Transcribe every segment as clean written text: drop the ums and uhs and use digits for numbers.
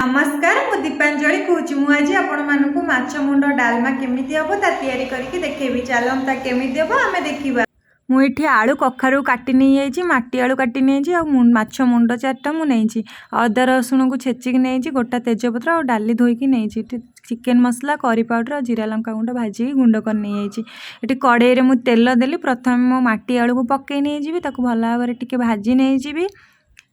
ନମସ୍କାର, ମୁଁ ଦୀପାଞ୍ଜଳି କହୁଛି। ମୁଁ ଆଜି ଆପଣମାନଙ୍କୁ ମାଛ ମୁଣ୍ଡ ଡାଲମା କେମିତି ହେବ ତା ତିଆରି କରିକି ଦେଖେଇବି। ଚାଲନ୍ତୁ, ତା କେମିତି ହେବ ଆମେ ଦେଖିବା। ମୁଁ ଏଠି ଆଳୁ କଖାରୁ କାଟି ନେଇଯାଇଛି, ମାଟି ଆଳୁ କାଟି ନେଇଛି ଆଉ ମାଛ ମୁଣ୍ଡ ଚାରିଟା ମୁଁ ନେଇଛି। ଅଦା ରସୁଣକୁ ଛେଚିକି ନେଇଛି, ଗୋଟା ତେଜପତ୍ର ଆଉ ଡାଲି ଧୋଇକି ନେଇଛି। ଏଠି ଚିକେନ୍ ମସଲା, କରି ପାଉଡ଼ର ଆଉ ଜିରା ଲଙ୍କା ଗୁଣ୍ଡ ଭାଜିକି ଗୁଣ୍ଡ କରି ନେଇଯାଇଛି। ଏଠି କଡ଼େଇରେ ମୁଁ ତେଲ ଦେଲି। ପ୍ରଥମେ ମୁଁ ମାଟି ଆଳୁକୁ ପକାଇ ନେଇଯିବି, ତାକୁ ଭଲ ଭାବରେ ଟିକେ ଭାଜି ନେଇଯିବି।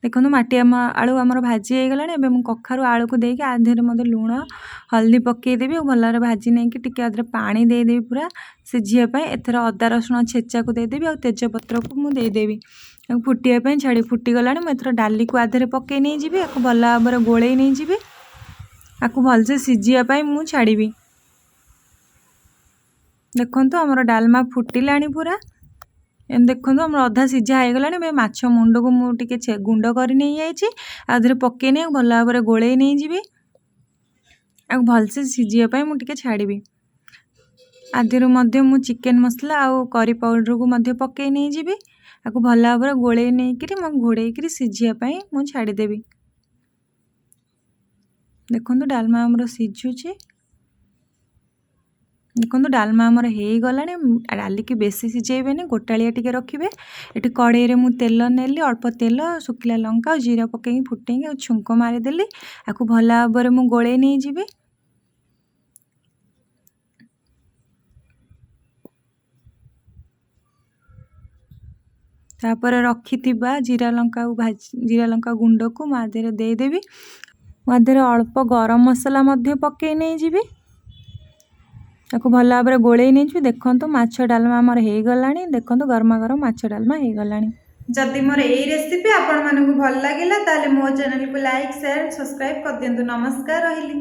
ଦେଖନ୍ତୁ, ମାଟି ଆଳୁ ଆମର ଭାଜି ହେଇଗଲାଣି। ଏବେ ମୁଁ କଖାରୁ ଆଳୁକୁ ଦେଇକି ଆ ଦେହରେ ମଧ୍ୟ ଲୁଣ ହଳଦୀ ପକାଇଦେବି ଆଉ ଭଲ ଭାବରେ ଭାଜି ନେଇକି ଟିକେ ଆ ଦେହରେ ପାଣି ଦେଇଦେବି ପୁରା ସିଝିବା ପାଇଁ। ଏଥର ଅଦା ରସୁଣ ଛେଚାକୁ ଦେଇଦେବି ଆଉ ତେଜପତ୍ରକୁ ମୁଁ ଦେଇଦେବି। ତାକୁ ଫୁଟିବା ପାଇଁ ଛାଡ଼ି। ଫୁଟିଗଲାଣି, ମୁଁ ଏଥର ଡାଲିକୁ ଆ ଦେହରେ ପକାଇ ନେଇଯିବି। ଆକୁ ଭଲ ଭାବରେ ଗୋଳେଇ ନେଇଯିବି। ଆକୁ ଭଲସେ ସିଝିବା ପାଇଁ ମୁଁ ଛାଡ଼ିବି। ଦେଖନ୍ତୁ, ଆମର ଡାଲମା ଫୁଟିଲାଣି ପୁରା। ଏମିତି ଦେଖନ୍ତୁ, ଆମର ଅଧା ସିଝା ହେଇଗଲାଣି। ଏବେ ମାଛ ମୁଣ୍ଡକୁ ମୁଁ ଟିକେ ଗୁଣ୍ଡ କରି ନେଇଯାଇଛି, ଆଉ ଦେହରେ ପକାଇ ନେଇ ଭଲ ଭାବରେ ଗୋଳେଇ ନେଇଯିବି। ଆଉ ଭଲସେ ସିଝିବା ପାଇଁ ମୁଁ ଟିକେ ଛାଡ଼ିବି। ଆ ଦେହରୁ ମଧ୍ୟ ମୁଁ ଚିକେନ୍ ମସଲା ଆଉ କରି ପାଉଡ଼ରକୁ ମଧ୍ୟ ପକାଇ ନେଇଯିବି। ଆକୁ ଭଲ ଭାବରେ ଗୋଳେଇ ନେଇକରି ମୁଁ ଘୋଡ଼େଇକିରି ସିଝିବା ପାଇଁ ମୁଁ ଛାଡ଼ିଦେବି। ଦେଖନ୍ତୁ, ଡାଲମା ଆମର ସିଝୁଛି। ଦେଖନ୍ତୁ, ଡାଲମା ଆମର ହେଇଗଲାଣି। ଡାଲିକି ବେଶୀ ସିଝେଇବେନି, ଗୋଟାଳିଆ ଟିକେ ରଖିବେ। ଏଠି କଡ଼େଇରେ ମୁଁ ତେଲ ନେଲି, ଅଳ୍ପ ତେଲ, ଶୁଖିଲା ଲଙ୍କା ଆଉ ଜିରା ପକାଇକି ଫୁଟେଇକି ଆଉ ଛୁଙ୍କ ମାରିଦେଲି। ଆକୁ ଭଲ ଭାବରେ ମୁଁ ଗୋଳେଇ ନେଇଯିବି। ତାପରେ ରଖିଥିବା ଜିରା ଲଙ୍କା ଭାଜି ଜିରା ଲଙ୍କା ଗୁଣ୍ଡକୁ ମୁଁ ଆ ଦେହରେ ଦେଇଦେବି। ମୁଁ ଆ ଦେହରେ ଅଳ୍ପ ଗରମ ମସଲା ମଧ୍ୟ ପକାଇ ନେଇଯିବି। ତାକୁ ଭଲ ଭାବରେ ଗୋଳେଇ ନେଇଯିବି। ଦେଖନ୍ତୁ, ମାଛ ଡାଲମା ଆମର ହେଇଗଲାଣି। ଦେଖନ୍ତୁ, ଗରମା ଗରମ ମାଛ ଡାଲମା ହେଇଗଲାଣି। ଯଦି ମୋର ଏଇ ରେସିପି ଆପଣମାନଙ୍କୁ ଭଲ ଲାଗିଲା, ତାହେଲେ ମୋ ଚ୍ୟାନେଲକୁ ଲାଇକ୍, ସେୟାର, ସବସ୍କ୍ରାଇବ୍ କରିଦିଅନ୍ତୁ। ନମସ୍କାର, ରହିଲି।